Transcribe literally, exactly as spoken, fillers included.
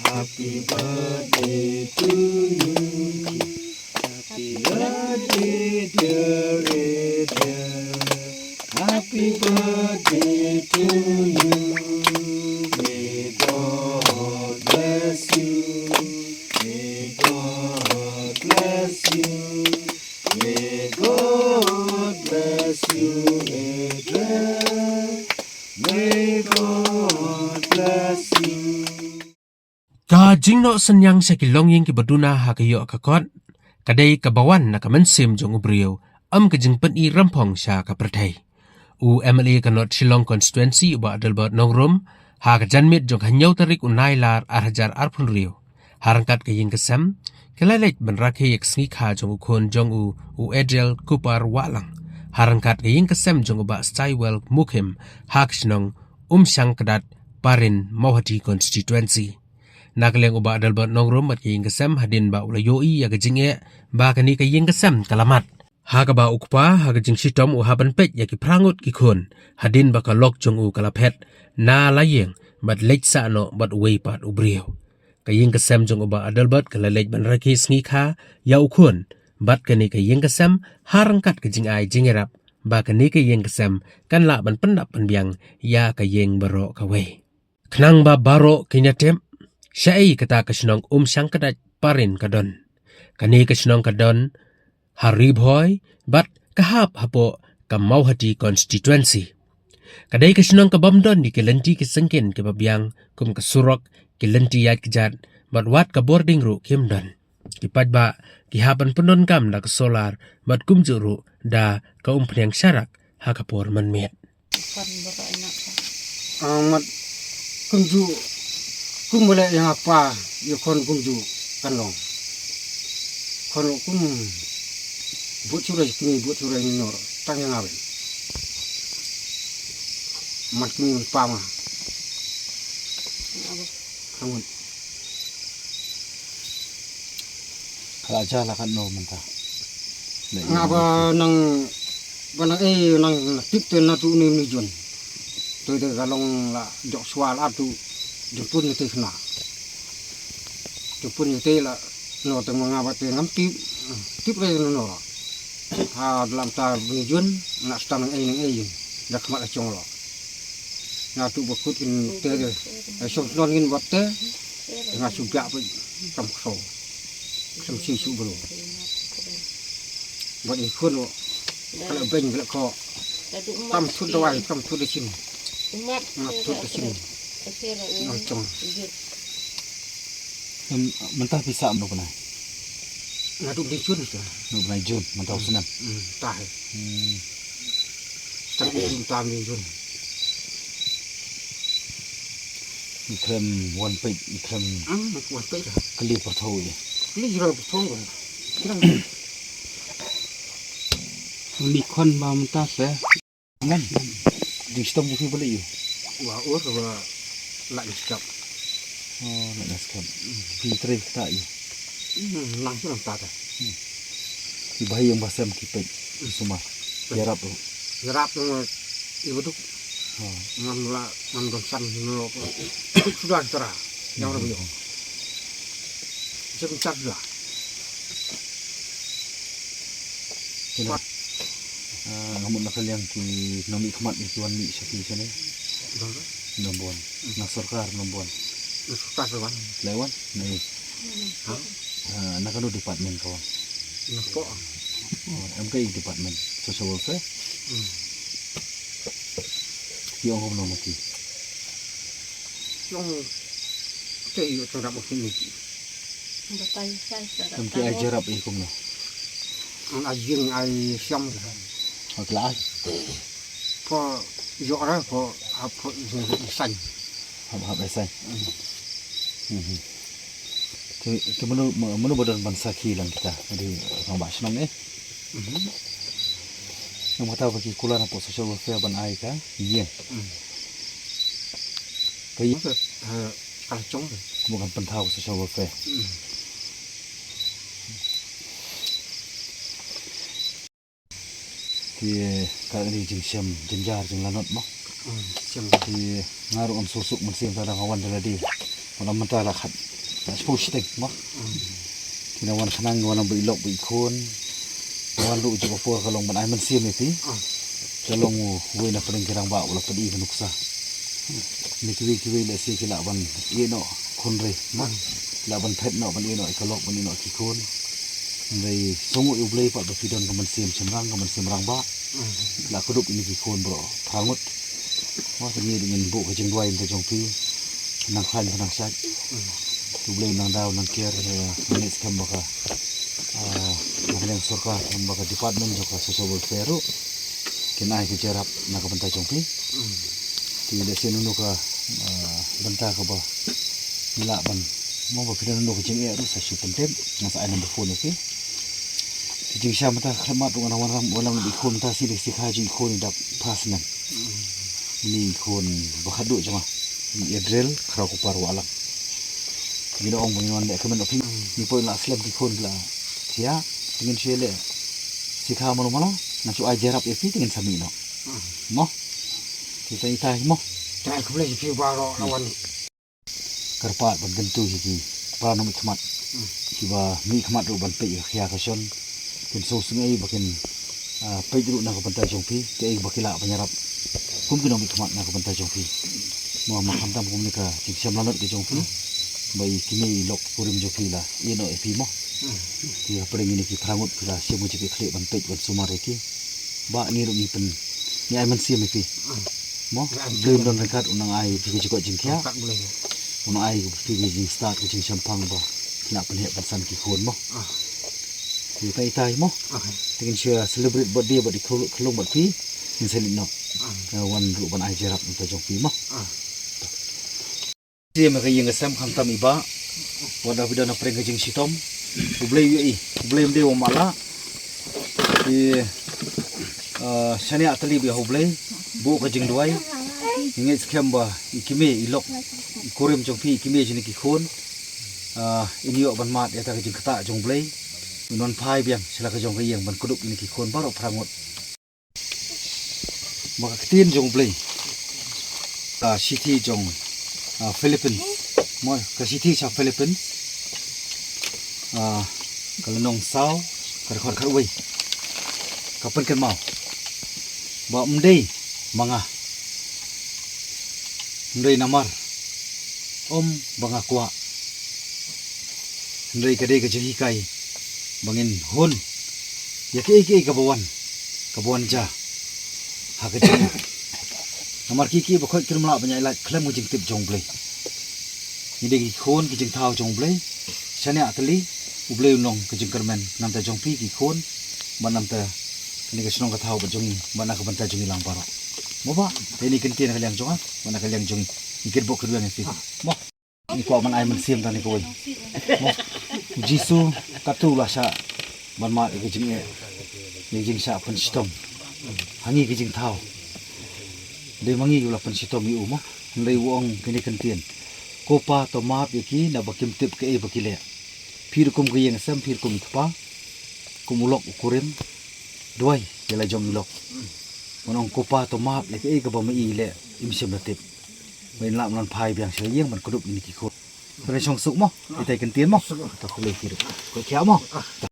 Happy birthday to you. Happy birthday, dear Adrian. Happy birthday to you. May God bless you. May God bless you. May God bless you, Adrian. May God bless you. Ka jingnoh synñiang sha ki longïing kiba duna ha ka ïoh ka kot ka dei kaba wan na ka mynsiem jong u briew, ym ka jingpyni ramphong sha ka pyrthei. U M L A ka North Shillong Constituency, u Bah Adelbert Nongrum, ha ka janmiet jong ka hynñiew tarik u Nailar ar hajar arphew hynriew, ha ryngkat ka ïing ka sem, ka la leit ban rakhe ïa ka sngi kha jong u khun jong u, u Adriel Kupar Wahlang, ha ryngkat ka ïing ka sem jong u Bah Stywell Mukhim, ha ka shnong Umshangkdat, Parin, Mawhati Constituency. Na ka liang u Bah Adelbert Nongrum bad ka ïing ka sem, hadien ba u la ïohi ïa ka jingeh ba kane ka ïing ka sem ka la mat, ha kaba u kpa ha ka jingshitom u hap ban peit ïa ki phra ngut ki khun, hadien ba ka lok jong u ka la phet na la ïing bad leit sah noh bad uwei pat u briew. Ka ïing ka sem jong u Bah Adelbert ka la leit ban rakhe sngi kha ïa u khun bad kane ka ïing ka sem, ha ryngkat ka jingai jingïarap ba kane ka ïing ka sem kan lah ban pyndap pynbiang ïa ka ïing baroh kawei. Khnang ba baroh kin ïatip shaei kata ka shnong Umshangkdat, Parin ka don. Kane ka shnong ka don ha Ri Bhoi bad ka hap hapoh ka Mawhati Constituency. Ka dei ka shnong ka bym don ïa ki lynti ki syngkien kiba biang kum ka surok, ki lynti ïaid kjat bad wat ka bording ruh kim don. Ki paidbah ki hap ban pyndonkam da ka solar bad kumjuh ruh da ka umphniang sharak ha ka por mynmiet. Mat kumjuh kum ba leh ïa nga kpa ïa khun kumjuh kan long. Khun kum bud shurai kmie bud shurai ni nor tang ïa nga beit. Mat kmie mat pa ma. Hangut. Ka la ja la katno mynta? Nga ba nang, ba nang, eh, nang tip te na tu ni ni Jun. Tu te ka long la jok swa la tu jemput ni te khna. Jemput ni te la no te ma nga ba te ngam tip, tip re no no. Ha dalam ta ni Jun na stang nang ei nang ei da khmat la chong lo. Nga tu ba kut in te de. Ai song non ngin wat te. Nga shu biak ba kam kso. Kam si shu bro. Ba i khun lo. Kala beng kala ko. Kam thut dawai kam thut da chin. Nga thut da chin. Nga chong. Em, mynta pisa mno pnai? Nga tu bni Jun tu. Mno pnai Jun, mynta u snem. Hmm, ta hai. Hmm. Tang i Jun ta bni Jun. I khlem wan peit, i khlem. Hmm, wan peit. Kli perthau i. Kli jira perthau. Kli. Ni khon ba mynta se. Ngam. Di stom di fi beli yu. Wa ur wa la ni skap. Oh, la ni skap. Fi tre ta yu. Hmm, lang su lang ta ta. Ki bahi yang basem ki pek. Suma. Yarap tu. Yarap tu ibu tu. Oh. Ngam la ngam don san no. Sudah tera. Yang rabi. Jam empat sudah. Kina. Ah, nga mut na ka liang ki nongmihkhmat ki wan mih sha ki shane. Nombor. Na sorkar nombor. Na sorkar ka wan. Lai wan? Na i. Ha? Ah, na kano department ka wan? Na po. Oh, em ka i department social welfare. Hmm. Ki ong kumno ma ki? Ki ong te yu tang rap ma ki ni ki. Em ki ai jerap i kumno? An ai jing ai siam. Hok la ai. Po yo ra po hap po jing i san. Hap hap i san. Mhm. Te te mano mano ba don ban sakhi lang kita. Di nang ba shnong eh. Mhm. Nang mata ba ki kular hapoh social welfare ban ai ka ïing. Mhm. Ka ïing. Ka la chong. Kumba kan pynthaw social welfare. Mhm. Ki ka ni jingshem jynjar jinglanot mo. Te nga ruh ngam sngewsuk mynsiem, te nga wan da lade. Wan mynta la khat, la shiphew shiteng mo. Te nga wan khnang, wan ba i lok ba i khun. Wan ruh jong ka por ka long ban ai mynsiem ïa phi. Ka long uwei na pdeng ki rangbah ba la pynïaid ka nuksa. Ni kiwei kiwei lehse ki lah ban ïeh noh khun re mo. Ki lah ban phet noh, ban ïeh noh ïa ka lok, ban ïeh noh ki khun. Hynrei sngewnguh ïa U Blei pat ba phi don ka mynsiem shynrang, ka mynsiem rangbah. Ki lah kdup ïa ki khun baroh phra ngut. Mo, te ngi ruh ngin buh ka jingduwai na ka bynta jong phi. Nang khlaiñ nang shait. U Blei un nang daw nang kiar, eh, ngi ngeit skhem ba ka, ah, na ka liang sorkar, ba ka department jong ka social welfare ruh kin ai ka jingïarap na ka bynta jong phi. Te lehse nunu ka, ah, bynta kaba ngi lah ban, mo, ba phi don nunu ka jingeh ruh sa shu pyntip, ngan sa ai number phone ïa phi. Te jingshisha mynta ka khyllipmat ruh nga nang wanrah, wanrah ïa i khun mynta, shi dei shi kha jong i khun i dap phra snem. Ini i khun ba khatduh jong nga, i Adriel Khrawkupar Wahlang. Ngi da ong ba ngin wan leh kmen, phi, ngi poi la slem ki khun la. Ïa, ngin shu leh shi kha malu malu, ngan shu ai jingïarap ïa phi, te ngin sa mih noh. Mo. Te tang ita hi mo. Te khublei ïa phi baroh la wan. Kyrpad ban kyntu ïa ki para nongmihkhmat kiba mihkhmat ruh ban peit ïa ka khia ka shon. Kin sngewsynei ba kin, ah, peit ruh na ka bynta jong phi, kaei ba ki lah ban ïarap kum ki nongmihkhmat na ka bynta jong phi. Mo, ma khamtam kumne ka jingshem lanot ka jong phi, ba i kmie i lok kurim jong phi la ïeh noh ïa phi mo. Te hapdeng kine ki phra ngut phi la shim ka jingkitkhlieh ban peit ban sumar ïa ki. Bah, ngi ruh ngi pyn, ngi ai mynsiem ïa phi. Mo, Blei un don ryngkat, un nang ai phi ka jingkoit jingkhiah. Ryngkat Blei. Un nang ai phi ka jingstad, ka jingshemphang ba phi lah pynheh pynsan ki khun mo. Ah. Te ita ita mo. Ah. Te ngin shu celebrate birthday bad i khyllung, khyllung bad phi. Ngin sa leit noh. Ah. Te wan ruh ban ai jingïarap na ka bynta jong phi mo. Ah. Te me ka ïing ka sem khamtam i Bah. Wat la phi don hapdeng ka jingshitom, U Blei u ïohi, U Blei um dei u mala. Te, ah, shaniah tylli bha ïa U Blei, buh ka jingduwai. Ngi ngeit skhem ba i kmie i lok, i kurim jong phi, i kmie jong kine ki khun, ah, in ïoh ban mad ïa kata ka jingktah jong U Blei. Un wan phai biang sha la ka jong ka ïing ban kdup ïa kine ki khun baroh phra ngut. Ma ka ktien jong U Blei, ka shithi jong, ah, Philippines, mo, ka shithi sha Philippines, ah, ka lynnong saw, ka dkhot khatwei, ka pynkynmaw ba ym dei ma nga, hynrei namar ym ba nga kwah, hynrei ka dei ka jinghikai ba ngin hun ïa kiei kiei kaba wan, kaba wan jia ha ka jingim. Namar kiei kiei ba khoit kim lah ban ïaid lait khlem ka jingtip jong U Blei. Ngi dei ki khun ki jingthaw jong U Blei. Shaniah tylli, U Blei un long ka jingkyrmen na ka bynta jong phi ki khun, bad na ka bynta kane ka shnong ka thaw bad jong ngi, bad na ka bynta jong ngi lang baroh. Mo Bah, te ine i kyntien na ka liang jong nga, bad na ka liang jong ngi, ngi kitbok kitweng ïa phi. Mo. Ngi kwah ban ai mynsiem tang ïa kawei. Mo, u Jisu katto u la shah ban mad ïa ka jingeh, ïa ka jingshah pynshitom ha ngi ki jingthaw. Dei ma ngi u la pynshitom ïa u mo. Hynrei u ong kine ki kyntien: Ko Pa, to map ïa ki, naba kim tip kaei ba ki leh. Phi ruh kum ka ïing ka sem, phi ruh kum i kpa, kum u lok u kurim, duwai ïa la jong i lok. Ban ong, Ko Pa, to map ïa kaei kaba ma i i leh, im shym la tip. Ba in lah ban phai biang sha ïing ban kdup ïa kine ki khun. Kane shong suk mo. Ita i kyntien mo. Ta khublei ki ruh. Ko khia mo.